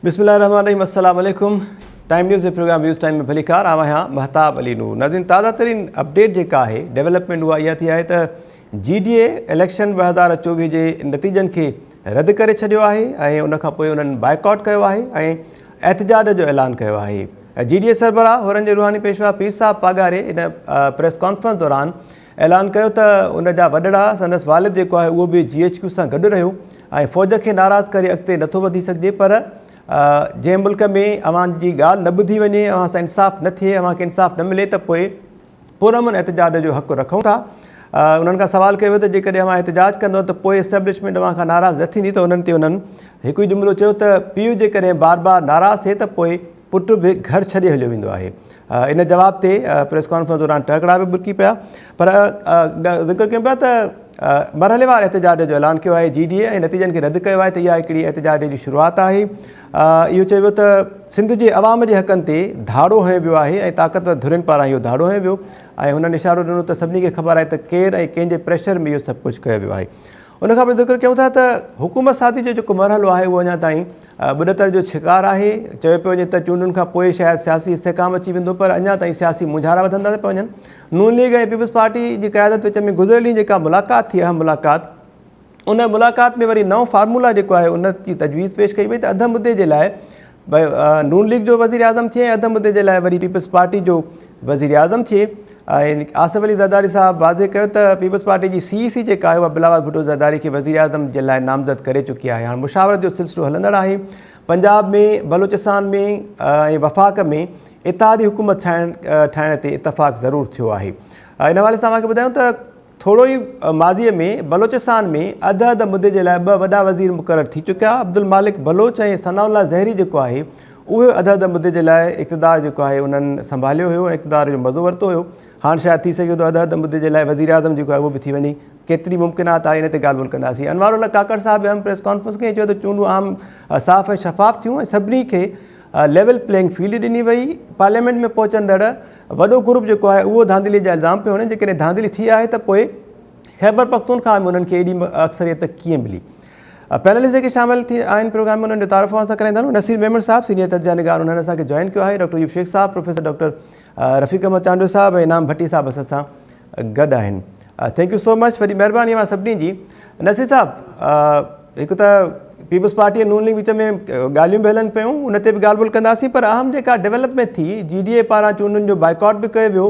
بسم الله الرحمن الرحيم السلام عليڪم ٽائيم نيوز جي پروگرام ويوز ٽائيم ۾ ڀليڪار آئون آهيان مهتاب علي نور. ناظرين تازه ترين اپڊيٽ جيڪا آهي ڊيولپمينٽ اها اها ٿي آهي ته جي ڊي اي اليڪشن 2024 جي نتيجن کي رد ڪري ڇڏيو آهي ۽ ان کان پوء انهن بائيڪاٽ ڪيو آهي ۽ احتجاج جو اعلان ڪيو آهي. جي ڊي اي سربراهه حرن جي روحاني پيشوا پير صاحب پاڳاري ان پريس ڪانفرنس دوران اعلان ڪيو ته ان جا وڏڙا سندس والد جيڪو آهي اهو به جي ايڇ ڪيو سان گڏ رهيو ۽ فوج کي ناراض ڪري اڳتي نٿو وڌي سگهجي پر جنهن ملڪ ۾ اوهان جي ڳالهه نه ٻڌي وڃي، اوهان سان انصاف نه ٿئي، اوهان کي انصاف نه ملي ته پوء پرامن احتجاج جو حق رکون ٿا. انهن کان سوال ڪيو ويو ته جيڪڏهن اوهان احتجاج ڪندؤ ته پوء اسٽيبلشمينٽ اوهان کان ناراض نه ٿيندي ته انهن تي انهن هڪ ئي جملو چيو ته پيء جيڪڏهن بار بار ناراض ٿئي ته پوء پٽ به گهر ڇڏي هليو ويندو آهي. ان جواب تي پريس ڪانفرنس دوران ٽهڪڙا به ٻرڪي پيا پر ذڪر ڪيون پيا ته مرحليوار احتجاج جو اعلان ڪيو آهي جي ڊي اي ۽ نتيجن کي رد ڪيو آهي ته اها هڪڙي احتجاج جي شروعات آهي. اهو چيو ويو ته سنڌ جي عوام جي حقن تي ڌاڙو هنيو ويو آهي ۽ طاقتور ڌرين پاران اهو ڌاڙو هنيو ويو ۽ هنن اشارو ڏنو ته سڀني کي خبر آهي ته ڪير ۽ ڪنهن جي پريشر ۾ اهو سڀ ڪجهه ڪيو ويو آهي. ان کان پوء ذڪر ڪيون ٿا ته حڪومت سازي جو جيڪو مرحلو آهي اهو اڃا تائين ٻڏتر جو شڪار آهي. چيو پيو وڃي ته چونڊن کان پوء شايد سياسي استحڪام اچي ويندو پر اڃا تائين سياسي مونجهارا وڌندا پيا وڃن. نون ليگ ۽ پيپلز پارٽي جي قيادت وچ ۾ گذريل ڏينهن جيڪا ملاقات ٿي اهم ملاقات ان ملاقات ۾ وري نئون فارمولا جيڪو آهي ان جي تجويز پيش ڪئي وئي ته اڌ مدي جي لاء نون ليگ جو وزيراعظم ٿئي ۽ اڌ مدي جي لاء وري پيپلز پارٽي جو وزيراعظم ٿئي ۽ آصف علي زرداري صاحب واضح ڪيو ته پيپلز پارٽي جي سي اي سي جيڪا آهي اها بلاول ڀٽو زرداري کي وزيراعظم جي لاء نامزد ڪري چڪي آهي. هاڻ مشاورت جو سلسلو هلندڙ آهي. پنجاب ۾ بلوچستان ۾ ۽ وفاق ۾ اتحادي حڪومت ٺاهڻ ٺاهڻ تي اتفاق ضرور ٿيو آهي. ان حوالي سان اوهان کي ٻڌايون ته ٿورو ئي ماضي ۾ بلوچستان ۾ اڌ اڌ مدي جي لاء ٻه وڏا وزير مقرر ٿي چڪيا، عبدالمالڪ بلوچ ۽ ثناء الله زهري جيڪو آهي اهي اڌ اڌ مدي جي لاء اقتدار جيڪو آهي انهن سنڀاليو هيو ۽ اقتدار جو مزو ورتو هيو، هاڻ شايد ٿي سگهي ٿو اڌ اڌ مدي جي لاء وزيراعظم جيڪو آهي اهو به ٿي وڃي، ڪيتري ممڪنات آهي ان تي ڳالهه ٻولهه ڪنداسين. انوار الحق ڪاڪڙ صاحب به اهم پريس ڪانفرنس ڪئي ۽ چيو ته چونڊون عام صاف ۽ شفاف ٿيون ۽ سڀني کي ليول پليئنگ فيلڊ ڏني وئي، پارليامينٽ ۾ پهچندڙ وڏو گروپ جيڪو آهي اهو ڌانڌلي جا الزام پيو هڻي، جيڪڏهن ڌانڌلي ٿي آهي ته پوء خيبرپختونخواهه ۾ انهن کي ايڏي اڪثريت ڪيئن ملي؟ پينلسٽ جيڪي شامل ٿي آهن پروگرام ۾ انهن جو تعارف اوهان سان ڪرائيندا هلون. نصير ميمڻ صاحب سينيئر تجزيه نگار انهن اسان کي جوائن ڪيو آهي، ڊاڪٽر ايوب شيخ صاحب، پروفيسر ڊاڪٽر رفيق احمد چانڊيو صاحب ۽ انعام ڀٽي صاحب اسان سان گڏ آهن. Thank you سو مچ وڏي مهرباني اوهان سڀني جي. نصير صاحب هڪ ته پيپلز پارٽي ۽ نون ليگ وچ ۾ ڳالهيون به هلن پيون ان تي به ڳالهه ٻولهه ڪنداسين پر اهم جيڪا ڊيولپمينٽ ٿي جي ڊي اي پاران چونڊن جو بائيڪاٽ به ڪيو ويو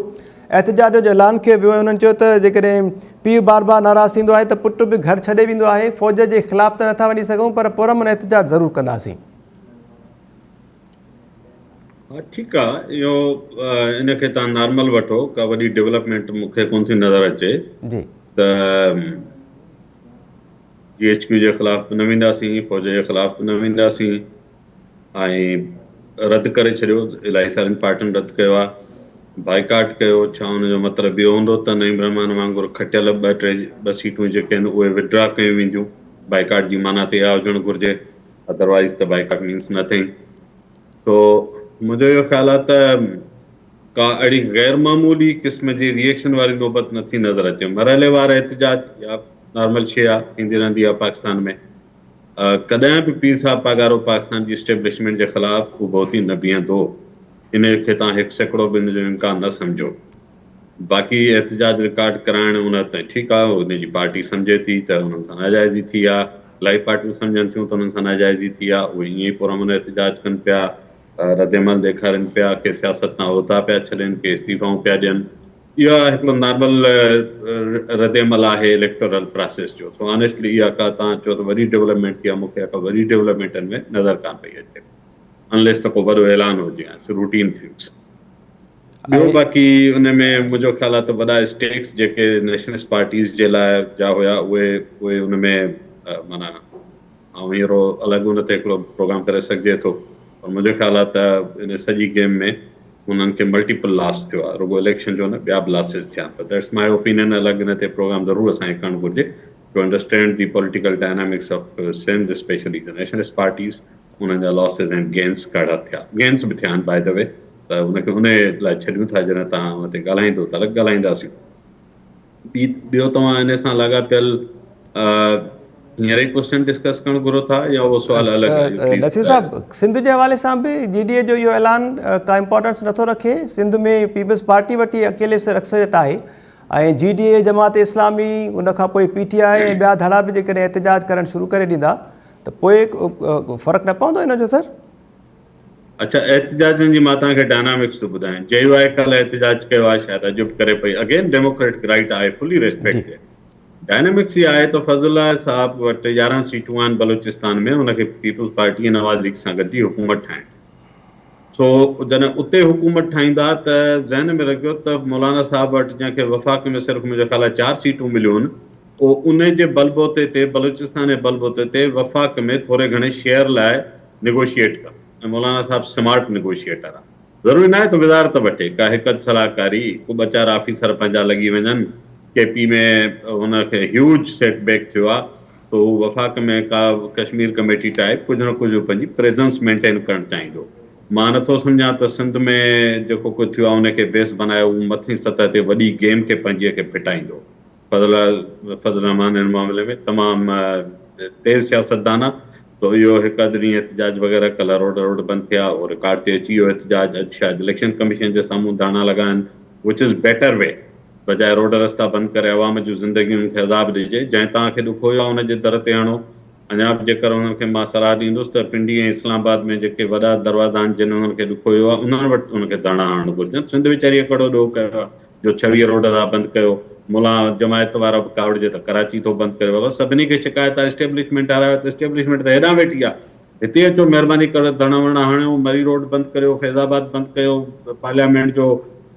احتجاج جو اعلان ڪيو ويو ۽ انهن چيو ته جيڪڏهن پيء بار بار ناراض ٿيندو آهي ته پٽ به گهر ڇڏي ويندو آهي فوج جي خلاف ته نٿا وڃي سگهون پر پرامن احتجاج ضرور ڪنداسين. ها ٺيڪ آ اهو ان کي توهان نارمل وٺو ڪا وڏي ڊولپمينٽ مون کي ڪون ٿي نظر اچي جي. ته جي ايڇ ڪيو جي خلاف به نه وينداسين فوج جي خلاف به نه وينداسين ۽ رد ڪري ڇڏيو الاهي سارين پارٽين رد ڪيو آ بائيڪاٽ ڪيو ڇا ان جو مطلب اهو هوندو ته نعيم رحمان وانگر کٽيل ٻه ٽي ٻه سيٽون جيڪي آهن اهي وڊرا ڪيون وينديون بائيڪاٽ جي معنيٰ ته اها هجڻ گهرجي ادروائيز ته بائيڪاٽ مينس نٿنگ. سو منهنجو اهو خيال آهي ته ڪا اهڙي غير معمولي قسم جي ري ايڪشن واري نوبت نه ٿي نظر اچي. مرحلي وار احتجاج اها نارمل شيء آهي، ٿيندي رهندي آهي پاڪستان ۾. ڪڏهن به پير صاحب پاڳارو پاڪستان جي اسٽيبلشمينٽ جي خلاف اڀو ٿي نه بيهندو. ان کي توهان 1% به ان جو امڪان نه سمجهو. باقي احتجاج رڪارڊ ڪرائڻ ان حد تائين ٺيڪ آهي، ان جي پارٽي سمجهي ٿي ته انهن سان ناجائزي ٿي آهي، الاهي پارٽيون سمجهن ٿيون ته انهن سان ناجائزي ٿي آهي، اهي ائين ئي پرامن احتجاج ڪن پيا، ردعمل ڏيکارين پيا، ڪي سياست تان عهدا پيا ڇڏين، ڪي استعيفائون پيا ڏين، اها هڪڙو نارمل ردعمل آهي اليڪٽورل پراسيس جو، سو آنيسٽلي اها ڪا توهان چئو ته وڏي ڊولپمينٽ ٿي آهي، مون کي اها ڪا وڏي ڊولپمينٽ ان ۾ نظر ڪانه پئي اچي، انليس ته ڪو وڏو اعلان هجي، روٽين ٿنگس. ٻيو باقي ان ۾ منهنجو خيال آهي ته وڏا اسٽيڪس جيڪي نيشنلسٽ پارٽيز جي لاء جا هيا اهي اهي ان ۾ معنيٰ آئون هينئر الڳ ان تي هڪڙو پروگرام ڪري سگهجي ٿو پر منهنجو خيال آهي ته ان سڄي گيم ۾ انهن کي ملٽيپل لاس ٿيو آهي رڳو اليڪشن جو نه ٻيا به لاسز ٿيا آهن پر that's my opinion الڳ ان تي پروگرام ضرور اسان کي ڪرڻ گهرجي to understand the political dynamics of Sindh specially the nationalist parties انهن جا لاسز ۽ گينس ڪهڙا ٿيا گينس به ٿيا آهن باء the وي ته ان کي ان لاء ڇڏيون ٿا جڏهن توهان ان تي ڳالهائيندو ته الڳ ڳالهائينداسين. ٻي ٻيو توهان ان سان لاڳاپيل هينئر ئي ڪوئسچن ڊسڪس ڪرڻ گهرو ٿا يا اهو سوال الڳ آهي؟ پليز نصير ٻڌايو. صاحب سنڌ جي حوالي سان به جي ڊي اي جو اهو اعلان ڪا امپارٽنس نٿو رکي، سنڌ ۾ پيپلز پارٽي وٽ ئي اڪيلي سر اڪثريت آهي ۽ جي ڊي اي، جماعت اسلامي، ان کان پوء پي ٽي آء ۽ ٻيا ڌڙا به جيڪڏهن احتجاج ڪرڻ شروع ڪري ڏيندا ته پوء فرق نه پوندو ان جو سر؟ اڇا احتجاجن جي مان توهان کي ڊائنامڪس ٿو ٻڌايان جي يو آء ڪالهه احتجاج ڪيو آهي شايد اڄ به ڪري پئي اگين ڊيموڪريٽڪ رائيٽ آهي فلي ريسپيڪٽ جي. ڊائنامڪس اها آهي ته فضل الله صاحب وٽ 11 سيٽون آهن بلوچستان ۾ ان کي پيپلز پارٽي ۽ نواز ليگ سان گڏجي حڪومت ٺاهڻي سو جڏهن اتي حڪومت ٺاهيندا ته ذهن ۾ رکجو ته مولانا صاحب وٽ جنهن کي وفاق ۾ صرف منهنجو خيال آهي چار سيٽون مليون آهن اهو ان جي بلبوتي تي بلوچستان جي بلبوتي تي وفاق ۾ ٿوري گهڻي شيئر لاء نيگوشيئيٽ ڪندو ۽ مولانا صاحب سمارٽ نيگوشيئيٽر آ. ضروري ناهي ته وزارت وٺي، ڪا هڪ اڌ صلاحڪاري، ڪو ٻه چار آفيسر پنهنجا لڳي وڃن، ڪي پي ۾ هن کي هيوج سيٽ بيڪ ٿيو آ ته هو وفاق ۾ ڪا ڪشمير ڪميٽي ٽائيپ ڪجهه نه ڪجهه هو پنهنجي پريزنس مينٽين ڪرڻ چاهيندو. مان نٿو سمجهان ته سنڌ ۾ جيڪو ڪجهه ٿيو آ ان کي بيس بنائي هو مٿين سطح تي وڏي گيم کي پنهنجي کي ڦٽائيندو. فضل فضل الرحمان ان معاملي ۾ تمام تيز سياستدان آ سو اهو هڪ اڌ ڏينهن احتجاج وغيره ڪلهه روڊ روڊ بند ٿيا اهو رڪارڊ تي اچي ويو احتجاج اڄ شايد اليڪشن ڪميشن جي سامهون ڌرڻا لڳا آهن وچ از بيٽر وي بجاء روڊ رستا بند ڪري عوام جون زندگين کي عذاب ڏجي جنهن توهان کي ڏکويو آ ان جي در تي هڻو اڃا به جيڪر انهن کي مان صلاح ڏيندس ته پنڊي ۽ اسلام آباد ۾ جيڪي وڏا دروازا آهن جن انهن کي ڏکويو آهي انهن وٽ انهن کي ڌرڻا هڻڻ گهرجن. سنڌ ويچاريء ڪهڙو ڏوهه ڪيو آهي جو 26 روڊ ٿا بند ڪيو. ملان جماعت وارا به ڪاوڙجي ته ڪراچي ٿو بند ڪري. بابا سڀني کي شڪايت آهي اسٽيبلشمينٽ هارايو ته اسٽيبلشمينٽ ته هيڏانهن ويٺي آهي. هتي اچو مهرباني ڪري ڌرڻا ورڻا هڻيو، مري روڊ بند ڪريو، فيض آباد بند ڪيو، پارليامينٽ جو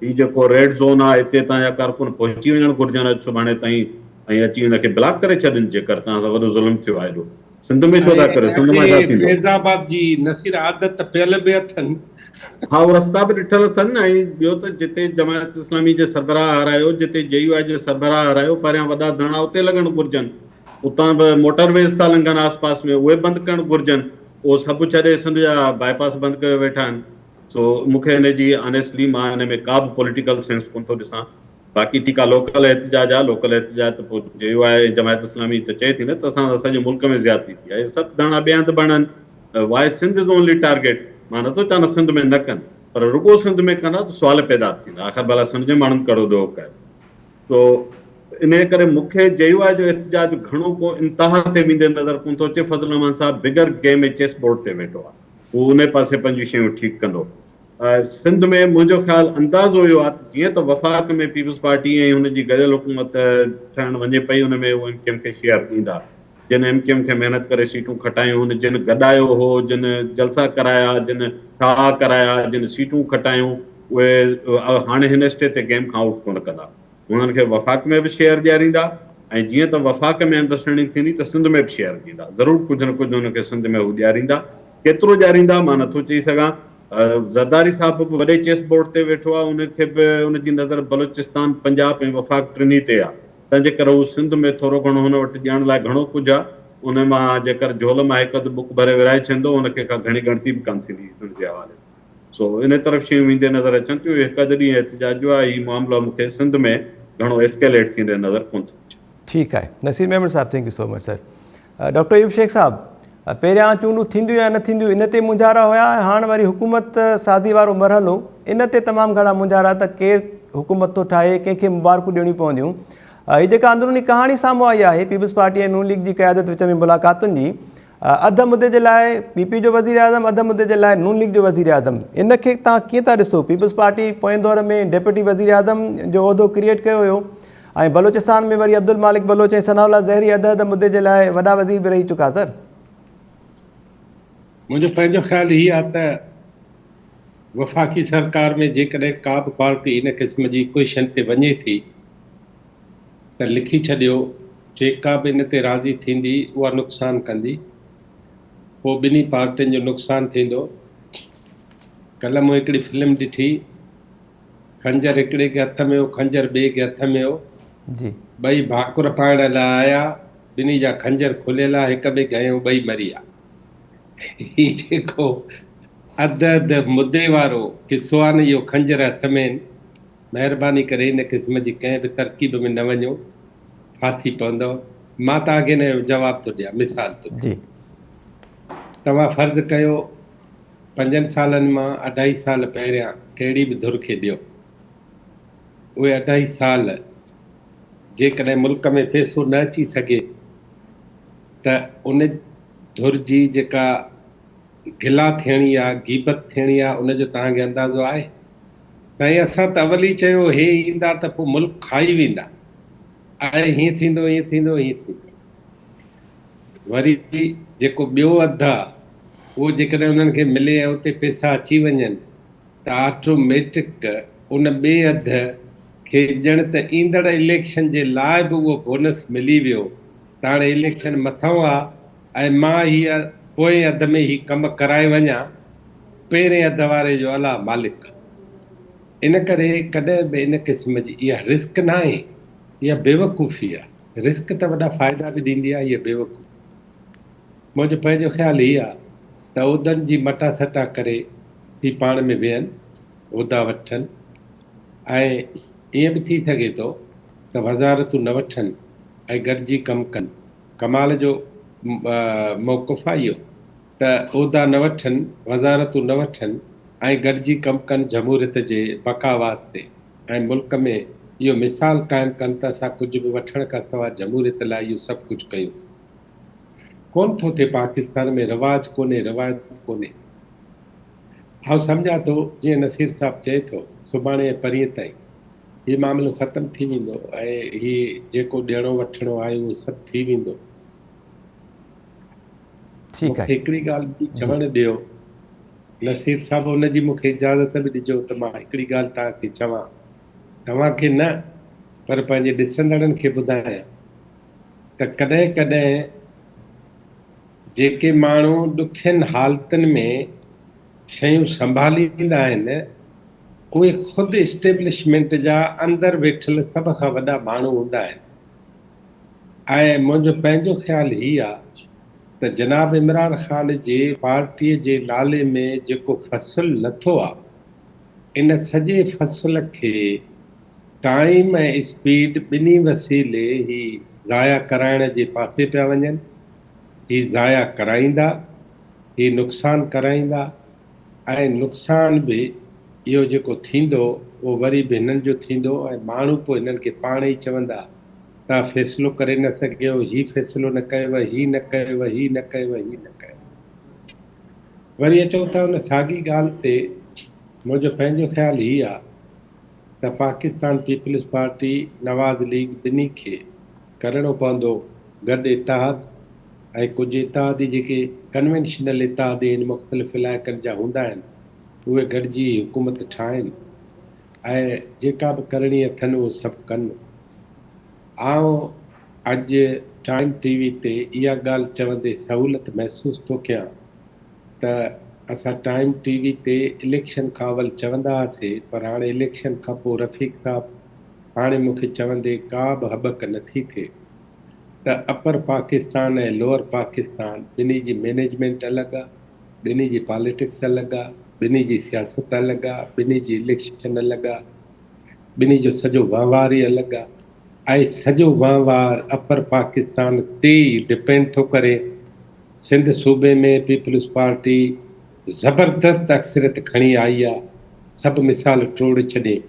هي جيڪو ريڊ زون آهي هتي توهان جا ڪارڪن پهچي وڃڻ گهرجن اڄ سڀاڻي تائين. ۽ اچي ان کي بلاڪ ڪري ڇڏين جيڪر توهان سان وڏو ظلم ٿيو آهي ايڏو سنڌ ۾ ڇو ٿا ۽ ڪريو سنڌ مان ڇا اڳي ٿيندو. فيض آباد جي نصير عادت ته پيل به اٿن. ها اهي رستا به ڏٺل اٿن ۽ ٻيو ته جتي جماعت اسلامي جي سربراهه هارايو جتي جي يو آء جي سربراهه هارايو پهريان وڏا ڌرڻا اتي لڳڻ گهرجن اتان به موٽر ويز ٿا لنگهن آس پاس ۾ اهي بند ڪرڻ گهرجن اهو سڀ ڇڏي سنڌ جا بائي پاس بند ڪيو ويٺا آهن سو مون کي ان جي آنيسٽلي مان ان ۾ ڪا به پوليٽيڪل سينس ڪونه ٿو ڏسان باقي ٺيڪ آ لوڪل احتجاج آ لوڪل احتجاج ته پوء جي يو آء ۽ جماعت اسلامي ته چئي ٿي نه ته اسان سان سڄي ملڪ ۾ زيادتي ٿي آهي سڀ ڌرڻا ٻئي هنڌ بڻن why Sindh is only target مان نٿو چوان ته سنڌ ۾ نه ڪن پر رڳو سنڌ ۾ ڪندا ته سوال پيدا ٿيندا آخر ڀلا سنڌ جي ماڻهن ڪهڙو ڏوهه ڪيو سو انهي ڪري مون کي جي يو آء جو احتجاج گهڻو ڪو انتها تي ويندي نظر ڪونه ٿو اچي فضل الرحمان صاحب بگر گيم ۽ چيس بورڊ تي ويٺو آ هو انهي پاسي پنهنجون شيون ٺيڪ ڪندو. سنڌ ۾ منهنجو خيال اندازو اهو آهي ته جيئن ته وفاق ۾ پيپلز پارٽي ۽ هن جي گڏيل حڪومت ٺهڻ وڃي پئي ان ۾ هو ايم ڪيو ايم کي شيئر ڏيندا. جن ايم ڪيو ايم کي محنت ڪري سيٽون کٽايون، جن گڏايو هو، جن جلسا ڪرايا، جن ٺاهه ڪرايا، جن سيٽون کٽايون اهي هاڻي هن اسٽيج تي گيم کان آئوٽ ڪونه ڪندا. انهن کي وفاق ۾ به شيئر ڏياريندا ۽ جيئن ته وفاق ۾ انڊرسٽينڊنگ ٿيندي ته سنڌ ۾ به شيئر ڏيندا. ضرور ڪجهه نه ڪجهه انهن کي سنڌ ۾ هو ڏياريندا. ڪيترو ڏياريندا مان نٿو چئي سگهان. زرداري صاحب به وڏي چيس بورڊ تي ويٺو آهي ان کي به ان جي نظر بلوچستان، پنجاب ۽ وفاق ٽنهي تي آهي. تنهن جي ڪري هو سنڌ ۾ ٿورو گهڻو هن وٽ ڏيڻ لاء گهڻو ڪجهه آهي. ان مان جيڪر جهول مان هڪ اڌ ٻڪ ڀري ورهائي ڇڏيندو ان کي ڪا گهڻي ڳڻتي به ڪانه ٿيندي سنڌ جي حوالي سان. سو ان طرف شيون ويندي نظر اچن ٿيون. اهو هڪ اڌ ڏينهن احتجاج جو آهي. هي معاملو مون کي سنڌ ۾ گهڻو ايسڪيليٽ ٿيندي نظر ڪونه ٿو اچي. ٺيڪ آهي نصير ميمڻ صاحب thank you so much sir. Doctor Ayub Shaikh صاحب پهريان چونڊون ٿينديون يا نه ٿينديون ان تي مونجهارا هيا ۽ هاڻ وري حڪومت سازي وارو مرحلو ان تي تمام گهڻا مونجهارا ته ڪير حڪومت ٿو ٺاهي ڪنهن کي مبارڪون ڏيڻيون پونديون. هي جيڪا اندروني ڪهاڻي سامهون آئي آهي پيپلز پارٽي ۽ نون ليگ جي قيادت وچ ۾ ملاقاتن جي اڌ مدي جي لاء پي پي جو وزيراعظم اڌ مدي جي لاء نون ليگ جو وزيراعظم ان کي توهان ڪيئن ٿا ڏسو؟ پيپلز پارٽي پوئين دور ۾ ڊپٽي وزيراعظم جو عهدو ڪريئيٽ ڪيو هيو ۽ بلوچستان ۾ وري عبدالمالڪ بلوچ ۽ ثناء الله زهري اڌ اڌ مدي جي لاء وڏا وزير به رهي چڪا سر. منهنجو پنهنجو خيال هي آهي ته وفاقي سرڪار ۾ جيڪڏهن ڪا به پارٽي ان قسم جي ايڪويشن تي وڃي ٿي ته لکي ڇڏيو، جيڪا به ان تي راضي ٿيندي اها نقصان ڪندي، پوء ٻنهي پارٽين جو نقصان ٿيندو. ڪلهه مون هڪڙي فلم ڏٺي، خنجر هڪڙي کي هٿ ۾ هو، خنجر ٻئي کي هٿ ۾ هو، ٻئي ڀاڪر پائڻ لاء آيا، ٻنهي جا خنجر کليل ها، هڪ ٻئي کي هنيو، ٻئي مري ويا. هي جيڪو اڌ اڌ مدي وارو قصو آهي نه، اهو خنجر هٿ ۾ آهن، مهرباني ڪري ان قسم جي ڪنهن به ترڪيب ۾ نه وڃو، ڦاسي پوندؤ. مان توهان کي ان جو جواب ٿو ڏيان، مثال ٿو ڏيان. توهان فرض ڪيو پنجن سالن مان اڍائي سال پهريان ڪهڙي به ڌر کي ڏيو. اهي اڍائي سال جيڪڏهن ملڪ ۾ پئسو نه اچي سگهي ته ان ڌر جي جيڪا گلا ٿيڻي آ، غيبت ٿيڻي آ، ان جو توهان کي اندازو آهي؟ سائين اسان ته اول ئي چيو هي ايندا ته پوء ملڪ کائي ويندا. آهي هيئن ٿيندو هيئن ٿيندو هيئن ٿيندو. وري جيڪو ٻيو اڌ آ اهو جيڪڏهن انهن کي ملي ۽ اتي پئسا اچي وڃن ته آٽوميٽڪ ان ٻئي اڌ کي ڄڻ ته ايندڙ اليڪشن جي لاء به اهو بونس ملي ويو ته هاڻي اليڪشن مٿئون آ ۽ مان هيء پوئين اڌ ۾ هي ڪم ڪرائي وڃان، پهرين اڌ واري جو الله مالڪ. ان ڪري ڪڏهن به ان قسم جي اها رسڪ ناهي، اها بيوقوفي آ. رسڪ ته وڏا فائدا به ڏيندي آ، هيء بيوقوفي. منهنجو پنهنجو خيال هي آ ته عهدن جي مٽاسٽا ڪري هي پاڻ ۾ ويهن، عهدا وٺن ۽ ائين به ٿي سگهي ٿو ته وزارتون نه وٺن ۽ گڏجي ڪم ڪن. ڪمال جو موقف آ اهو ته عهدا نه وٺن، وزارتون نه وٺن ۽ گڏجي ڪم ڪن جمهوريت جي بقا واسطي ۽ ملڪ ۾ اهو مثال قائم ڪن ته اسان ڪجهه به وٺڻ کان سواء جمهوريت لاء اهو سڀ ڪجهه ڪيون ٿا. ڪونه ٿو ٿئي پاڪستان ۾ رواج ڪونهي روايت ڪونهي. آئون سمجهان ٿو جيئن نصير صاحب چئي ٿو سڀاڻي ۽ پرينء تائين هي معاملو ختم ٿي ويندو ۽ هي جيڪو ڏيڻو وٺڻو آهي اهو سڀ ٿي ويندو. ٺيڪ مون کي آهي هڪڙي ڳالهه ٻي جي. چوڻ ڏيو نصير صاحب ان جي مون کي اجازت به ڏجو ته مان هڪڙي ڳالهه توهان کي چوان توهان کي نه پر پنهنجي ڏسندڙن کي ٻڌايان ته ڪڏهن ڪڏهن جيڪي ماڻهو ڏکين حالتن ۾ شيون سنڀاليندا آهن اهي خود اسٽيبلشمينٽ جا اندر ويٺل سڀ کان وڏا ماڻهو هوندا آهن ۽ منهنجو پنهنجو خيال هي آ ته جناب عمران خان جي پارٽي جي نالي ۾ جيڪو فصل لٿو آ ان سڄي فصل کي ٽائيم ۽ اسپيڊ ٻنهي وسيلي هي ضايع ڪرائڻ جي پاسي پيا وڃن، هي ضايع ڪرائيندا، هي نقصان ڪرائيندا. ۽ نقصان به اهو جيڪو ٿيندو اهو وري به هنن جو ٿيندو ۽ ماڻهو پوء هنن کي پاڻ ئي چوندا توهان فيصلو ڪري نه سگهيو، هي فيصلو نه ڪيو، هي نه ڪيو، هي نه ڪيو، هي نه ڪيو. وري اچون ٿا ان ساڳي ڳالهه تي منهنجو پنهنجو خيال هي آ ته Pakistan peoples party, Nawaz league ٻنهي کي ڪرڻو پوندو گڏ اتحاد ۽ ڪجهه اتحادي جيڪي ڪنوينشنل اتحادي آهن مختلف علائقن جا هوندا آهن اهي گڏجي حڪومت ٺاهين ۽ جيڪا به ڪرڻي اٿن اهو سڀ ڪن. آئون اڄ ٽائيم ٽي وي تي اها ڳالهه چوندي سهولت محسوس ٿو ڪيان ته اسان ٽائيم ٽي وي تي اليڪشن کان اول چوندا هئاسي پر هاڻي اليڪشن کان پوء رفيق صاحب هاڻي مون کي چوندي ڪا به هٻڪ نه ٿي ٿئي ته اپر پاڪستان ۽ لوئر پاڪستان ٻنهي جي مئنيجمينٽ الڳ آ، ٻنهي جي پاليٽڪس الڳ آ، ٻنهي جي سياست الڳ آ، ٻنهي جي اليڪشن الڳ آ، ٻنهي جو سڄو وهنوار ئي الڳ آ ۽ سڄو وهنوار اپر پاڪستان تي ئي ڊپينڊ ٿو ڪري. سنڌ صوبي ۾ پيپلز پارٽي زبردست اڪثريت کڻي آئي آ، سڀ مثال ٽوڙي ڇڏين.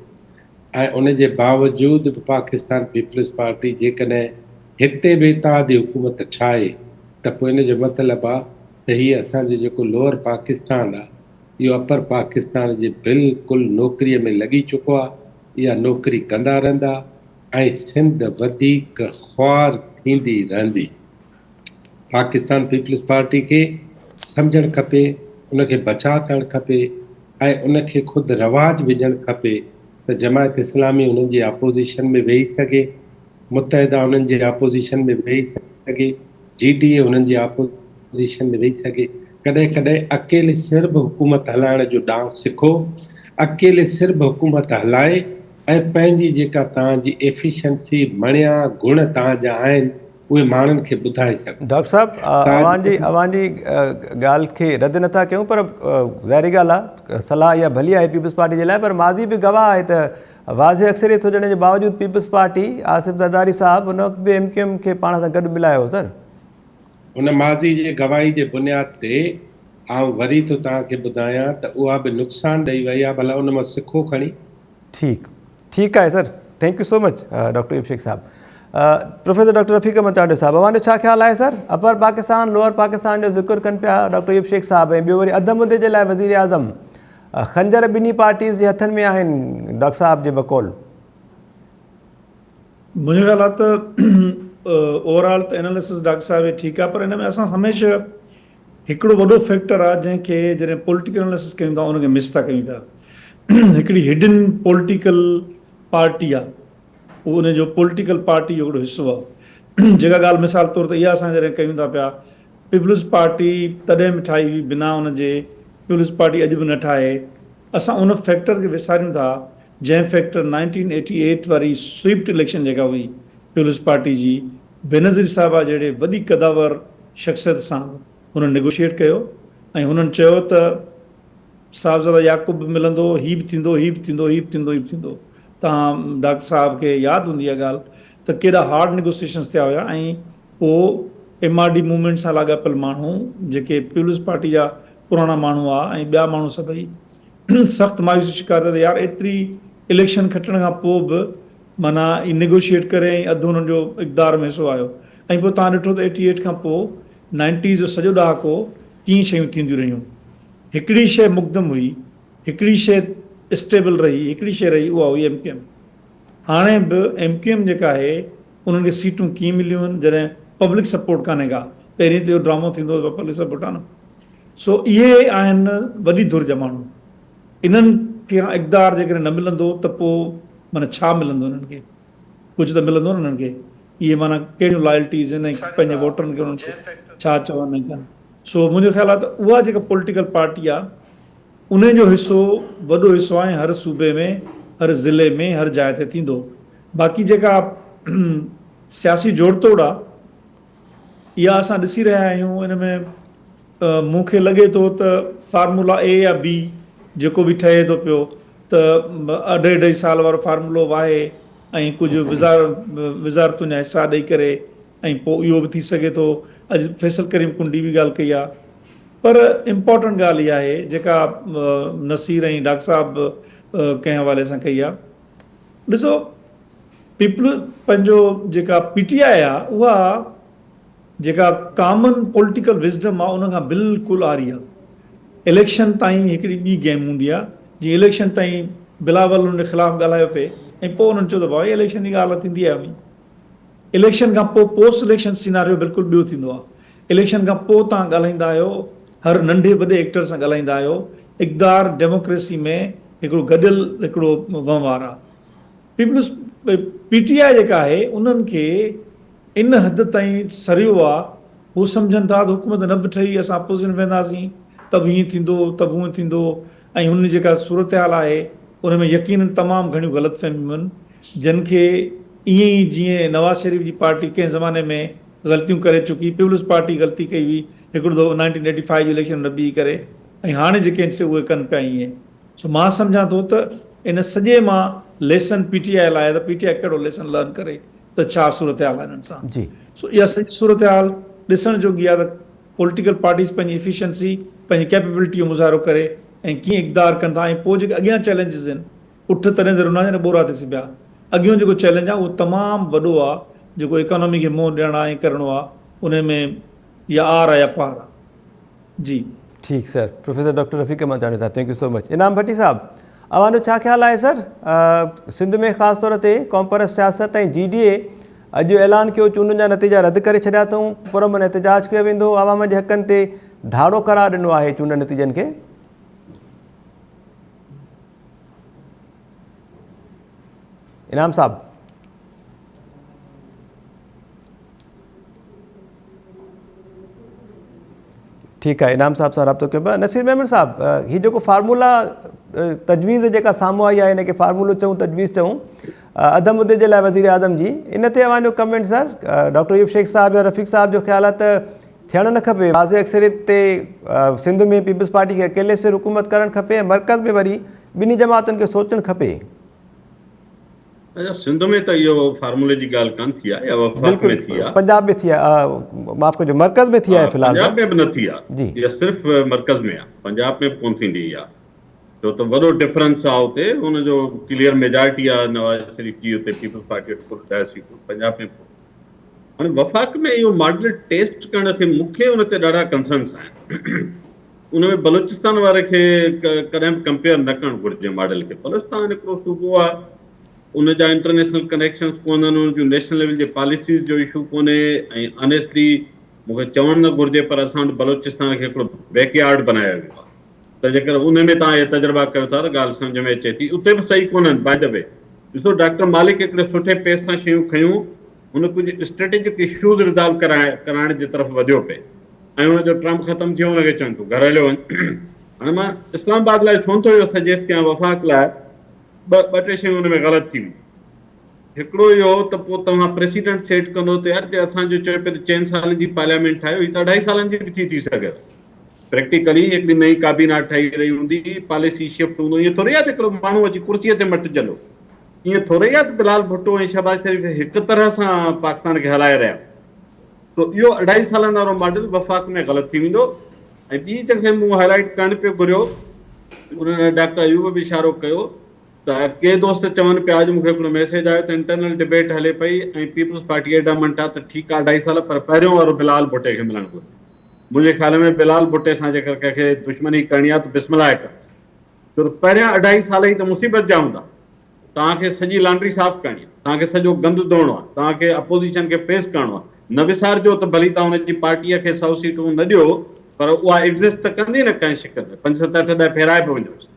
۽ ان جي باوجود به پاڪستان پيپلز پارٽي جيڪڏهن هتي به اتحادي حڪومت ٺاهي ته پوء ان جو مطلب آ ته هي اسان جو جيڪو لوئر پاڪستان آ اهو اپر پاڪستان جي بلڪل نوڪري ۾ لڳي چڪو آ اها نوڪري ڪندا رهندا ۽ سنڌ وڌيڪ خوار ٿيندي رهندي. پاڪستان پيپلز پارٽي کي سمجهڻ کپي، ان کي بچاء ڪرڻ کپي ۽ ان کي خود رواج وجهڻ کپي ته جماعت اسلامي انهن جي اپوزيشن ۾ ويهي سگهي، متحده انهن جي اپوزيشن ۾ ويهي سگهي، جي ڊي اي انهن جي اپوزيشن ۾ ويهي سگهي. ڪڏهن ڪڏهن اڪيلي سر به حڪومت هلائڻ جو ڏانء سکو، اڪيلي سر به حڪومت هلائي ۽ پنهنجي جيڪا توهان جي ايفيشنسي، مڻيا، گڻ توهان جا آهن، اهي ماڻهن کي ٻڌائي سگهون. ڊاڪٽر صاحب اوهان جي اوهان جي ڳالهه کي رد نٿا ڪيون پر ظاهري ڳالهه آهي صلاح اها ڀلي آهي پيپلز پارٽي جي لاء پر ماضي به گواهه آهي ته واضح اڪثريت هجڻ جي باوجود پيپلز پارٽي آصف زرداري صاحب ان وقت به ايم ڪيو ايم کي پاڻ سان گڏ ملايو هو سر. ان ماضي جي گواهي جي بنياد تي آئون وري ٿو توهان کي ٻڌايان ته اها به نقصان ڏئي وئي آهي ڀلا ان مان سکو کڻي. ٺيڪ ٺيڪ آهي sir thank you so much doctor Ayub Shaikh صاحب پروفيسر ڊاڪٽر رفيق احمد چانڊيو صاحب اوهان جو ڇا خيال آهي سر اپر پاڪستان لوئر پاڪستان جو ذڪر ڪن پيا ڊاڪٽر ايوب شيخ صاحب ۽ ٻيو وري اڌ مدي جي لاء وزير اعظم خنجر ٻنهي پارٽيز جي هٿن ۾ آهن ڊاڪٽر صاحب جي بقول. منهنجو خيال آهي ته اوور آل ته اناليسس ڊاڪٽر صاحب جي ٺيڪ آهي پر ان ۾ اسان هميشه هڪڙو وڏو فيڪٽر آهي جنهن کي جڏهن پوليٽيڪل اناليسس ڪيون ٿا ان کي مس ٿا ڪيون پيا هڪڙي هڊن پوليٽيڪل پارٽي آهي اهو ان جو پوليٽيڪل پارٽي جو هڪڙو حصو آهي جيڪا ڳالهه مثال طور ته اها اسان جڏهن ڪيون ٿا پيا پيپلز پارٽي تڏهن به ٺاهي هئي بنا ان جي پيپلز پارٽي اڄ به نه ٺاهي اسان ان فيڪٽر کي وساريون ٿا جنهن فيڪٽر 1988 واري سوئپٽ اليڪشن جيڪا هئي پيپلز پارٽي جي بينظير صاحبه جهڙي وڏي قداور شخصيت سان هنن نيگوشيئيٽ ڪيو ۽ هنن چيو ته صاحبزاده يعقوب به ملندو، هي به ٿيندو، هي به ٿيندو، هي به ٿيندو، هي به ٿيندو. توهان ڊاڪٽر صاحب کي ياد هوندي اها ڳالهه ته ڪيڏا هارڊ نيگوسيئيشنز ٿيا هيا ۽ پوء ايم آر ڊي موومينٽ سان لاڳاپيل ماڻهو جيڪي پيپلز پارٽي جا پراڻا ماڻهو هئا ۽ ٻيا ماڻهو سڀئي سخت مايوسي شڪار ٿيا ته يار ايتري اليڪشن کٽڻ کان پوء به معنيٰ هي نيگوشيئيٽ ڪري ۽ اڌ انهن جو اقتدار ۾ حصو آيو ۽ پوء توهان ڏٺو ته ايٽي ايٽ کان پوء نائنٽيز جو سڄو ڏهاڪو ڪيئن شيون ٿينديون رهيون. هڪڙي شيء مقدم هئي، هڪڙي شيء اسٽيبل رهي، هڪڙي شيء رهي اها هئي ايم ڪيو ايم. هاڻي به ايم ڪيو ايم جيڪا آهي انهن کي سيٽون ڪيئن مليون آهن جڏهن پبلڪ سپورٽ ڪانهي ڪا. پهرين ته اهو ڊرامو ٿيندو هو ته پبلڪ سپورٽ آهي نه. سو اهي آهن وڏي ڌر جا ماڻهو. انهن کي اقتدار جيڪڏهن نه ملندو ته پوء معنيٰ ڇا ملندو انهن کي؟ ڪجهه ته ملندو نه انهن کي. اهي معنيٰ ڪهڙيون لائلٽيز آهن ۽ پنهنجي ووٽرن کي انهن کي ڇا چون ۽ ڪن. سو منهنجو خيال آهي ته اها جيڪا پوليٽيڪل پارٽي آهي انهي جو حصو وڏو حصو آهي ۽ هر صوبي ۾ هر ضلعي ۾ هر جاء تي ٿيندو. باقي جيڪا سياسي جوڙ توڙ آهي اها اسان ڏسي رهيا آهيون ان ۾ مون کي لڳي ٿو ته فارمولا اي يا بي جيڪو به ٺهي ٿو پيو ته اڍائي اڍائي سال وارو فارمولو به آهي ۽ ڪجهه وزارتن جا حصا ڏئي ڪري ۽ پوء اهو به ٿي سگهي ٿو اڄ فيصل ڪريم ڪنڊي به ڳالهه ڪئي آهي پر امپارٽنٽ ڳالهه اها آهي جيڪا نصير ۽ ڊاڪٽر صاحب به ڪنهن حوالي سان ڪئي آهي ڏسو پيپل پنهنجو جيڪا پي ٽي آء آهي اها جيڪا ڪامن پوليٽيڪل وزڊم آ ان کان بلڪل عاري آ. اليڪشن تائين هڪڙي ٻي گيم هوندي آ جيئن اليڪشن تائين بلاول ان جي خلاف ڳالهايو پئي ۽ پوء انهن چيو ته بابا اليڪشن جي ڳالهه ٿيندي آهي اوهين اليڪشن کان پوء پوسٽ اليڪشن سيناريو بلڪل ٻيو ٿيندو آ اليڪشن کان پوء توهان ڳالهائيندا آهيو هر ننڍي وڏي ايڪٽر سان ڳالهائيندا آهيو اقتدار ڊيموڪريسي ۾ هڪڙو گڏيل هڪڙو وهنوار آ پيپلز پي ٽي آء جيڪا آهي انهن کي ان حد تائين سريو آ، هو سمجهن ٿا ته حڪومت نه به ٺهي اسان اپوزيشن ويهنداسين ته به هيئن ٿيندو ته به هونئن ٿيندو ۽ هن جي جيڪا صورتحال آهي ان ۾ يقينن تمام گهڻيون غلط فهميون آهن جن کي ائين ئي جيئن نواز شريف جي پارٽي ڪنهن زماني ۾ غلطيون ڪري چڪي پيپلز پارٽي غلطي ڪئي هئي هڪڙو دفعو نائنٽين ايٽي فائيو جي اليڪشن ۾ نه بيهي ڪري ۽ هاڻي جيڪي آهن سي اهي ڪن پيا ائين سو مان سمجهان ٿو ته ان سڄي مان ليسن پي ٽي آء لاء آهي ته پي ٽي آء ڪهڙو ليسن لرن ڪري ته ڇا صورتحال آهي انهن سان. جي. سو اها سڄي صورتحال ڏسڻ جوڳي آهي ته پوليٽيڪل پارٽيز پنهنجي ايفيشنسي پنهنجي ڪيپيبلٽي جو مظاهرو ڪري ۽ ڪيئن اقدار ڪن ٿا ۽ پوء جيڪي اڳيان چئلينجز آهن اٺ تڏهن ته رنا جڏهن ٻورا ٿي سبيا اڳيون جيڪو چئلينج آهي اهو تمام وڏو آهي جيڪو ايڪانومي کي منهن ڏيڻ آهي ۽ ڪرڻو آهي انهي ۾ يا آر آهي يا پار آهي. جي. ٺيڪ sir professor doctor Rafiq Ahmed Chandio صاحب thank you so much Inam Bhatti صاحب اوهان جو ڇا خيال آهي سر سنڌ ۾ خاص طور تي قومپرست سياست ۽ جي ڊي اي اڄ اعلان ڪيو چونڊن جا نتيجا رد ڪري ڇڏيا اٿئون پرامن احتجاج ڪيو ويندو عوام جي حقن تي ڌاڙو قرار ڏنو آهي چونڊ نتيجن کي. انعام صاحب. ٺيڪ آهي انعام صاحب سان رابطو ڪيون پيا نصير ميمڻ صاحب هي جيڪو فارمولا تجويز جيڪا سامهون آئي آهي ان کي فارمولو چئون تجويز چئون اڌ مدي جي لاء وزير اعظم جي ان تي اوهان جو comment sir doctor Ayub Shaikh صاحب يا رفيق صاحب جو خيال آهي ته ٿيڻ نه کپي واضح اڪثريت تي سنڌ ۾ پيپلز پارٽي کي اڪيلي سر حڪومت ڪرڻ کپي ۽ مرڪز ۾ وري ٻنهي جماعتن کي سوچڻ کپي. اچا سنڌ ۾ ته اهو فارمولي جي ڳالهه ڪانه ٿي آهي يا وفاق ۾ ٿي آهي. پنجاب ۾ ٿي آهي معاف ڪجو مرڪز ۾ ٿي آهي في الحال پنجاب ۾ به نه ٿي آهي جي اها صرف مرڪز ۾ آهي پنجاب ۾ به ڪونه ٿيندي اها ڇو ته وڏو ڊفرنس آهي اتي ان جو ڪليئر ميجارٽي آهي نواز شريف جي اتي پيپلز پارٽي وٽ ڪل 10 سيٽون پنجاب ۾ هاڻي وفاق ۾ اهو ماڊل ٽيسٽ ڪرڻ کي مون کي ان تي ڏاڍا ڪنسرنس آهن ان ۾ بلوچستان واري کي ڪڏهن به ڪمپيئر نه ڪرڻ گهرجي ماڊل کي بلوچستان هڪڙو صوبو آهي ان جا انٽرنيشنل ڪنيڪشنز ڪونهن ان جون نيشنل ليول جي پاليسيز جو اشو ڪونهي ۽ آنيسٽلي مون کي چوڻ نه گهرجي پر اسان وٽ بلوچستان کي هڪڙو بيڪ يارڊ بنايو ويو آهي ته جيڪر ان ۾ توهان اهي تجربا ڪيو ٿا ته ڳالهه سمجهه ۾ اچي ٿي اتي به صحيح ڪونهن باء the V ڏسو ڊاڪٽر مالڪ هڪڙي سٺي پيس سان شيون کنيون هن ڪجهه اسٽريٽجڪ اشوز ريزالو ڪرائڻ جي طرف وڌيو پئي ۽ ان جو ٽرم ختم ٿيو ان کي چون تون گهر هليو وڃ هاڻي مان اسلام آباد لاء ڇو نٿو اهو سجيسٽ ڪيان وفاق لاء ٻه ٽي شيون ان ۾ غلط ٿي ويون هڪڙو اهو ته پوء توهان پريسيڊنٽ سيٽ ڪندو ته يار جي اسان جو چئي پيو ته چئن سالن جي پارليامينٽ ٺاهيو هي ته اڍائي سالن جي به ٿي ٿي سگهي پريڪٽيڪلي هڪڙي نئين ڪابينا ٺهي رهي هوندي پاليسي شفٽ هوندو ائين ٿوري آهي ته هڪڙو ماڻهو اچي ڪرسي تي مٽجندو ائين ٿوري آهي ته بلال ڀٽو ۽ شهباز شريف هڪ طرح سان پاڪستان کي هلائي رهيا سو اهو اڍائي سالن وارو ماڊل وفاق ۾ غلط ٿي ويندو ۽ ٻي جنهن کي مون هائي لائيٽ ڪرڻ پيو گهريو ان ڊاڪٽر ايوب به اشارو ڪيو ته ڪي دوست چون پيا اڄ مون کي هڪڙو ميسيج آيو ته انٽرنل ڊبيٽ هلي پئي ۽ پيپلز پارٽي ايڊامنٽ آ ته ٺيڪ آ اڍائي سال پر پهريون وارو بلال ڀٽي کي ملڻ گهرجي منهنجي خيال ۾ بلال ڀٽي سان جيڪر ڪنهن کي دشمني ڪرڻي آ ته بسم الله ڪرس ڇو ته پهريان اڍائي سال ئي ته مصيبت جا هوندا توهان کي سڄي لانڊري صاف ڪرڻي آهي، توهان کي سڄو گند ڌوئڻو آهي، توهان کي اپوزيشن کي فيس ڪرڻو آهي. نه وسارجو ته ڀلي توهان ان جي پارٽيء کي سئو سيٽون نه ڏيو پر اها ايگزسٽ ته ڪندي نه ڪنهن شڪل ۾ پنج ست اٺ ڏهه ڦيرائي به وڃوس.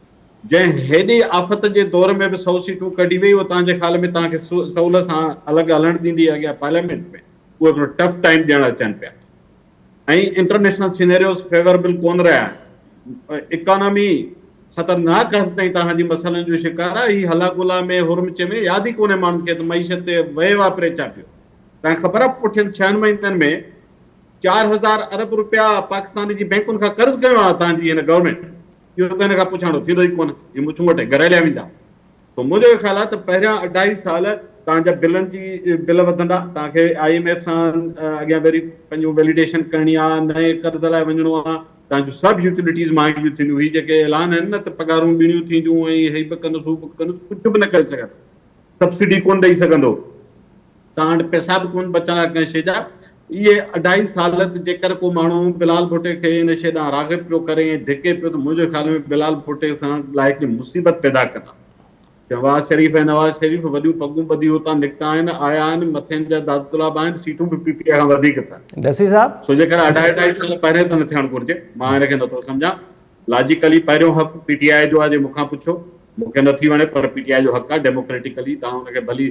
جنهن هيڏي آفت جي دور ۾ به سئو سيٽون ڪڍي وئي اهو توهان جي خيال ۾ توهان کي سهولت سان الڳ هلڻ ڏيندي اڳيان پارليامينٽ ۾؟ اهو هڪڙو ٽف ٽائيم ڏيڻ اچن پيا. ۽ انٽرنيشنل سينيريوز فيوربل ڪونه رهيا آهن، اڪانامي خطرناڪ حد تائين توهان جي مسئلن جو شڪار آهي، هي هلا گلا ۾ هرمچي ۾ ياد ئي ڪونهي ماڻهن کي ته معيشت تي وهي واپري ڇا پيو، توهان کي خبر آهي پٺين ڇهن مهينن ۾ 4000 ارب روپيا پاڪستان جي بينڪن کان قرض کنيو آهي توهان جي هن گورنمينٽ، اهو ته هن کان پڇاڻو ٿيندو ئي ڪونه، هي مڇون وٺي گهر هليا ويندا. سو منهنجو اهو خيال آهي ته پهريان اڍائي سال توهان جا بلن جي بل وڌندا، توهان کي I M F سان اڳيان وري پنهنجو ويليڊيشن ڪرڻي آهي، نئين قرض لاء وڃڻو آهي، توهان جون سڀ يوٽيلٽيز مهانگيون ٿينديون، هي جيڪي اعلان آهن نه ته پگهارون ٻيڻيون ٿينديون ۽ هي به ڪندس هو به ڪندس، ڪجهه به نه ڪري سگهندو، سبسڊي ڪونه ڏئي سگهندو. توهان وٽ پئسا به ڪونه بچندا ڪنهن شيء جا. اهي اڍائي سال ته جيڪر ڪو ماڻهو بلال ڀٽي کي ان شيء ڏانهن راغب پيو ڪري ۽ ڌڪي پيو ته منهنجي خيال ۾ بلال ڀٽي سان لاء هڪڙي مصيبت پيدا ڪندا. شهباز شريف ۽ نواز شريف وڏيون پڳون ٻڌي اتان نڪتا آهن، آيا آهن، مٿين جا دادلا به آهن، سيٽون به پي پي کان وڌيڪ اٿن. ڊسي صاحب. سو جيڪر اڍائي اڍائي سال پهرين ته نه ٿيڻ گهرجي. مان ان کي نٿو سمجهان. لاجيڪلي پهريون حق پي ٽي آء جو آهي جي مون کان پڇو مون کي نٿي وڻي پر پي ٽي آء جو حق آهي ڊيموڪريٽيڪلي توهان ان کي ڀلي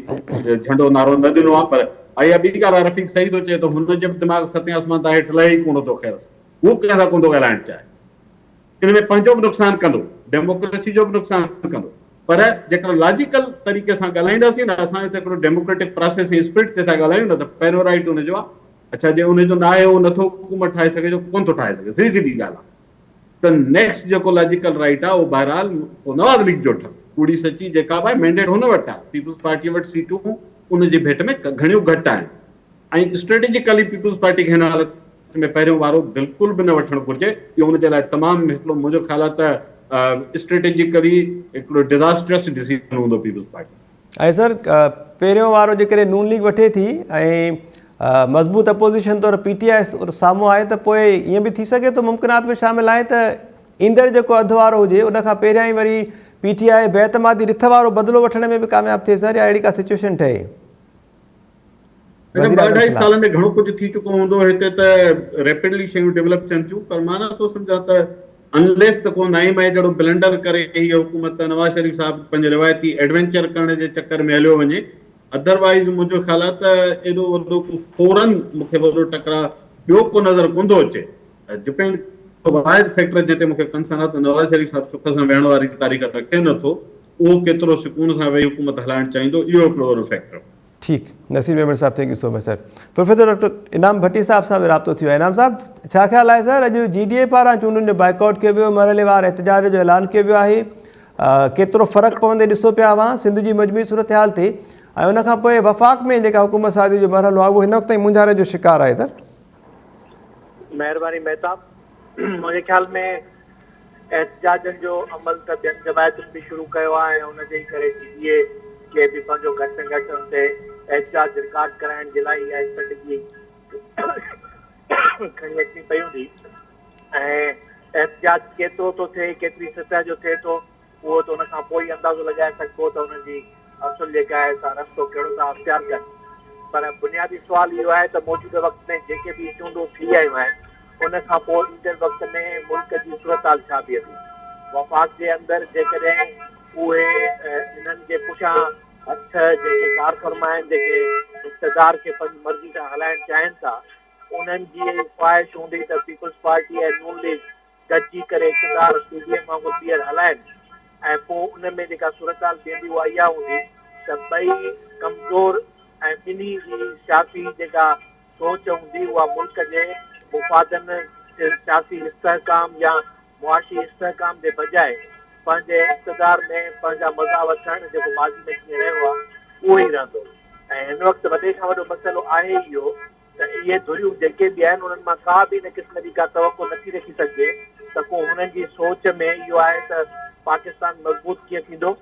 جهنڊو نعرو نه ڏنو آهي پر اها ٻي ڳالهه آهي رفيق صحيح ٿو چئي ته هن جي به دماغ ستين آسمان تان هيٺ لهي ئي ڪونه ٿو خير سان هو به ڪنهن سان ڪونه ٿو ڳالهائڻ چاهي ان ۾ پنهنجو به نقصان ڪندو ڊيموڪريسي جو به نقصان ڪندو پر جيڪر لاجيڪل طريقي سان ڳالهائينداسين نه اسان هتي هڪڙو ڊيموڪريٽڪ پراسيس ۽ اسپرٽ تي ٿا ڳالهايون نه ته پهريون رائيٽ ان جو آهي اڇا جي ان جو نه آهي هو نٿو حڪومت ٺاهي سگهي جو ڪونه ٿو ٺاهي سگهي سڌي سڌي ڳالهه آهي ته نيڪسٽ جيڪو لاجيڪل رائيٽ آهي اهو بهرحال پوء نواز ليگ جو ٺهندو. ڪوڙي سچي جيڪا به آهي مينڊيٽ هن وٽ آهي. پيپلز پارٽيء وٽ سيٽون ان جي ڀيٽ ۾ گهڻيون گهٽ آهن ۽ اسٽريٽجيڪلي پيپلز پارٽي کي هن حالت ۾ پهريون وارو بلڪل به نه وٺڻ گهرجي. اهو ان جي لاء تمام هڪڙو منهنجو خيال آهي ته اسٽريٽجيڪلي هڪڙو ڊزاسٽرس ڊسيزن هوندو پيپلز پارٽي. ۽ سر پهريون وارو جيڪڏهن نون ليگ وٺي ٿي ۽ مضبوط اپوزيشن طور پي ٽي آء سامهون آهي ته پوء ائين به ٿي سگهي ٿو ممڪنات ۾ شامل آهي ته ايندڙ جيڪو اڌ وارو هجي ان کان پهريان ئي وري پي ٽي آء بي اعتمادي رٿ وارو بدلو وٺڻ ۾ به ڪامياب ٿئي سر يا اهڙي ڪا سچويشن ٺهي. اڇا ٻه اڍائي سالن ۾ گهڻو ڪجهه ٿي چڪو هوندو هتي ته ريپڊلي شيون ڊولپ ٿين ٿيون پر مان نٿو سمجهان ته انليس ته ڪو نائين مئي جهڙو بلنڊر ڪري هيء حڪومت نواز شريف صاحب پنهنجي روايتي ايڊوينچر ڪرڻ جي چڪر ۾ هليو وڃي ادروائيز منهنجو خيال آهي ته ايڏو وڏو ڪو فورن مون کي وڏو ٽڪراء ٻيو ڪو نظر ڪونه ٿو اچي ڊپينڊ واحد فيڪٽر جنهن تي مون کي ڪنسرن آهي ته نواز شريف صاحب سک سان ويهڻ واري تاريخ رکي نٿو اهو ڪيترو سڪون سان ويهي حڪومت هلائڻ چاهيندو اهو هڪڙو وڏو فيڪٽر ٺيڪ نصير ميمڻ صاحب thank you so much sir professor doctor Inam Bhatti صاحب سان به رابطو ٿي ويو آهي انعام صاحب ڇا خيال آهي سر اڄ جي ڊي اي پاران چونڊن جو بائيڪاٽ ڪيو ويو مرحليوار احتجاج جو اعلان ڪيو ويو آهي ڪيترو فرق پوندي ڏسو پيا اوهان سنڌ جي مجموعي صورتحال تي ۽ ان کان پوء وفاق ۾ جيڪا حڪومت سازي جو مرحلو آهي اهو هن وقت تائين مونجهاري جو شڪار آهي سر. مهرباني مهتاب. منهنجي خيال ۾ احتجاجن جو عمل ته ٻين جماعتن به شروع ڪيو آهي ۽ ان جي ئي ڪري جي ڊي اي کي به پنهنجو گهٽ ۾ گهٽ ان تي احتجاج رڪارڊ ڪرائڻ جي لاء اها اسٽريٽجي کڻي اچڻي پئي هوندي ۽ احتجاج ڪيترو ٿو ٿئي ڪيتري سطح جو ٿئي ٿو اهو ته ان کان پوء ئي اندازو لڳائي سگهبو ته انهن جي اصل جيڪا آهي سا رستو ڪهڙو ٿا اختيار ڪن. پر بنيادي سوال اهو آهي ته موجوده وقت ۾ جيڪي به چونڊون ٿي آيون آهن ان کان پوء ايندڙ وقت ۾ ملڪ جي صورتحال ڇا بيهندي؟ وفاق جي اندر جيڪڏهن اهي انهن جي پٺيان هٿ جيڪي ڪارفرما آهن جيڪي اقتدار کي پنهنجي مرضي سان هلائڻ چاهين ٿا انهن جي خواهش هوندي ته پيپلز پارٽي ۽ نون ليگ گڏجي ڪري اقتدار پي ڊي ايم وانگر ٻيهر هلائن ۽ پوء ان ۾ جيڪا صورتحال بيهندي اها اها هوندي ته ٻئي ڪمزور ۽ ٻنهي جي سياسي جيڪا سوچ هوندي اها ملڪ جي مفادن، سياسي استحڪام يا معاشي استحڪام جي بجاء پنهنجي اقتدار ۾ پنهنجا مزا وٺڻ جيڪو ماضي ۾ جيئن رهيو آهي اهو ئي رهندو ۽ هن وقت وڏي کان وڏو مسئلو آهي اهو ته اهي ڌريون جيڪي به آهن انهن مان ڪا به ان قسم جي ڪا توقع نه ٿي رکي سگهجي ته ڪو هنن جي سوچ ۾ اهو آهي ته پاڪستان مضبوط ڪيئن ٿيندو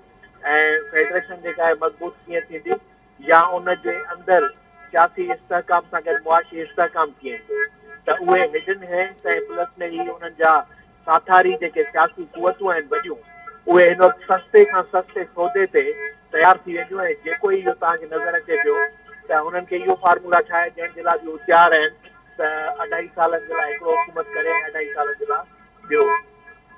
۽ فيڊريشن جيڪا آهي مضبوط ڪيئن ٿيندي يا ان جي اندر سياسي استحڪام سان گڏ معاشي استحڪام ڪيئن ايندو ته اهي هڊن هينڊس ۽ پلس ۾ هي انهن جا ساٿاري جيڪي سياسي قوتون آهن وڏيون اهي هن وقت سستي کان سستي سودي تي تيار ٿي وينديون ۽ جيڪو ئي اهو توهان کي نظر اچي پيو ته هنن کي اهو فارمولا ٺاهي ڏيڻ جي لاء به هو تيار آهن ته اڍائي سالن جي لاء هڪڙو حڪومت ڪري ۽ اڍائي سالن جي لاء ٻيو.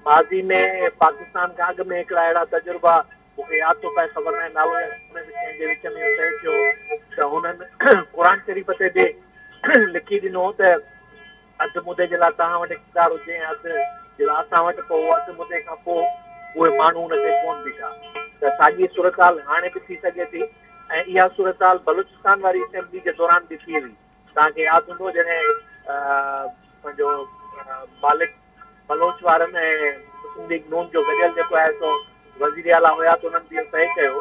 ماضي ۾ پاڪستان کان اڳ ۾ هڪڙا اهڙا تجربا مون کي ياد ٿو پئي خبر ناهي نالو ياد ڪونهي ته ڪنهن جي وچ ۾ اهو طئي ٿيو ته هنن قرآن شريف تي به لکي ڏنو ته اڌ مدي جي لاء توهان وٽ اقتدار هجي ۽ اڌ جي لاء اسان وٽ، پوء اهو اڌ مدي کان پوء اهي ماڻهو ان تي ڪونه بيٺا ته ساڳي صورتحال هاڻي به ٿي سگهي ٿي ۽ اها صورتحال بلوچستان واري اسيمبلي جي دوران به ٿي هئي. توهان کي ياد هوندو جڏهن پنهنجو مالڪ بلوچ وارن ۽ مسلم ليگ نون جو گڏيل جيڪو آهي سو وزير اعليٰ هيا ته انهن به اهو طئي ڪيو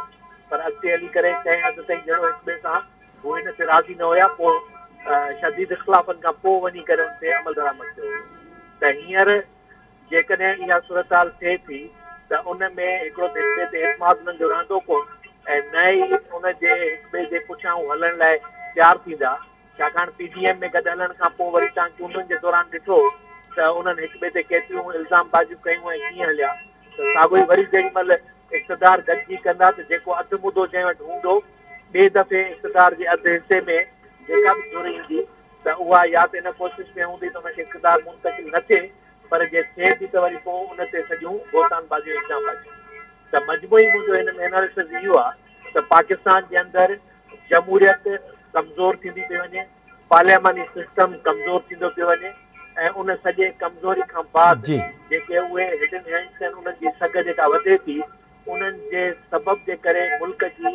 پر اڳتي هلي ڪري ڪنهن حد تائين جهڙو هڪ ٻئي سان هو ان تي راضي نه هيا پوء شديد اختلافن کان پوء وڃي ڪري ان تي عملدرآمد ٿيو هيو ته هينئر جيڪڏهن اها صورتحال ٿئي ٿي ته ان ۾ هڪڙو ته هڪ ٻئي تي اعتماد انهن جو رهندو ڪونه ۽ نه ئي ان جي هڪ ٻئي جي پٺيان هو هلڻ لاء تيار ٿيندا ڇاڪاڻ پي ڊي ايم ۾ گڏ هلڻ کان پوء وري توهان چونڊن جي دوران ڏٺو ته انهن هڪ ٻئي تي ڪيتريون الزام بازيون ڪيون ۽ ڪيئن هليا ته ساڳيو ئي وري جيڏي مهل اقتدار گڏجي ڪندا ته جيڪو اڌ مدو جنهن وٽ هوندو ٻئي دفعي اقتدار جي اڌ حصي ۾ جيڪا به ڌر ايندي ته اها يا ته ان ڪوشش ۾ هوندي ته ان کي اقتدار منتقل نه ٿئي پر جي ٿئي به ته وري پوء ان تي سڄيون بهتان بازيون الزام بازيون ته مجموعي منهنجو هن ۾ اناليسز اهو آهي ته پاڪستان جي اندر جمهوريت ڪمزور ٿيندي پئي وڃي پارلياماني سسٽم ڪمزور ٿيندو پيو وڃي ۽ ان سڄي ڪمزوري کان بعد جيڪي اهي هڊن هينڊس آهن انهن جي سگهه جيڪا وڌي ٿي انهن جي سبب جي ڪري ملڪ جي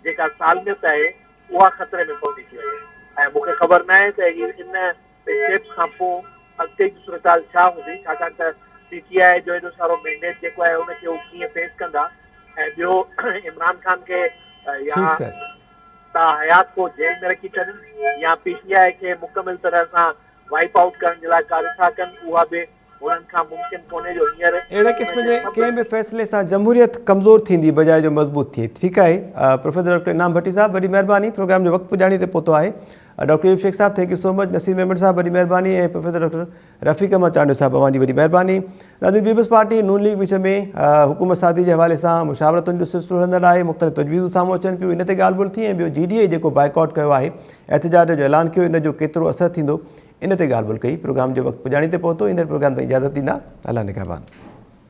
جيڪا سالميت آهي اها خطري ۾ پوندي ٿي وڃي ۽ مون کي خبر ناهي ته هي ان اسٽيپس کان پوء اڳتي جي صورتحال ڇا هوندي ڇاڪاڻ ته پي ٽي آء جو ايڏو سارو مينڊيٽ جيڪو آهي ان کي هو ڪيئن فيس ڪندا ۽ ٻيو عمران خان کي يا تا حيات ڪو جيل ۾ رکي ڇڏن يا پي ٽي آء کي مڪمل طرح سان وائپ آئوٽ ڪرڻ جي لاء ڪا رٿا ڪن اها به هنن کان ممڪن ڪونهي جو هينئر اهڙي قسم جي ڪنهن به فيصلي سان جمهوريت ڪمزور ٿيندي بجاء جو مضبوط ٿئي. ٺيڪ آهي پروفيسر ڊاڪٽر انعام ڀٽي صاحب وڏي مهرباني پروگرام جو وقت پڄاڻي تي پهتو آهي ڊاڪٽر ايوب شيخ صاحب thank you so much Naseer Memon صاحب وڏي مهرباني ۽ پروفيسر ڊاڪٽر رفيق احمد چانڊيو صاحب اوهان جي وڏي مهرباني ناظرين پيپلز پارٽي نون ليگ وچ ۾ حڪومت سازي جي حوالي سان مشاورتن جو سلسلو هلندڙ آهي مختلف تجويزون سامهون اچن پيون ان تي ڳالهه ٻولهه ٿي ۽ ٻيو جي ڊي اي جيڪو بائيڪاٽ ڪيو آهي احتجاج جو اعلان ڪيو ان جو ڪيترو اثر ٿيندو ان تي ڳالهه ٻولهه ڪئي. پروگرام جو وقت پڄاڻي تي پهتو. ايندڙ پروگرام تائين اجازت ڏيندا. الله نگهبان.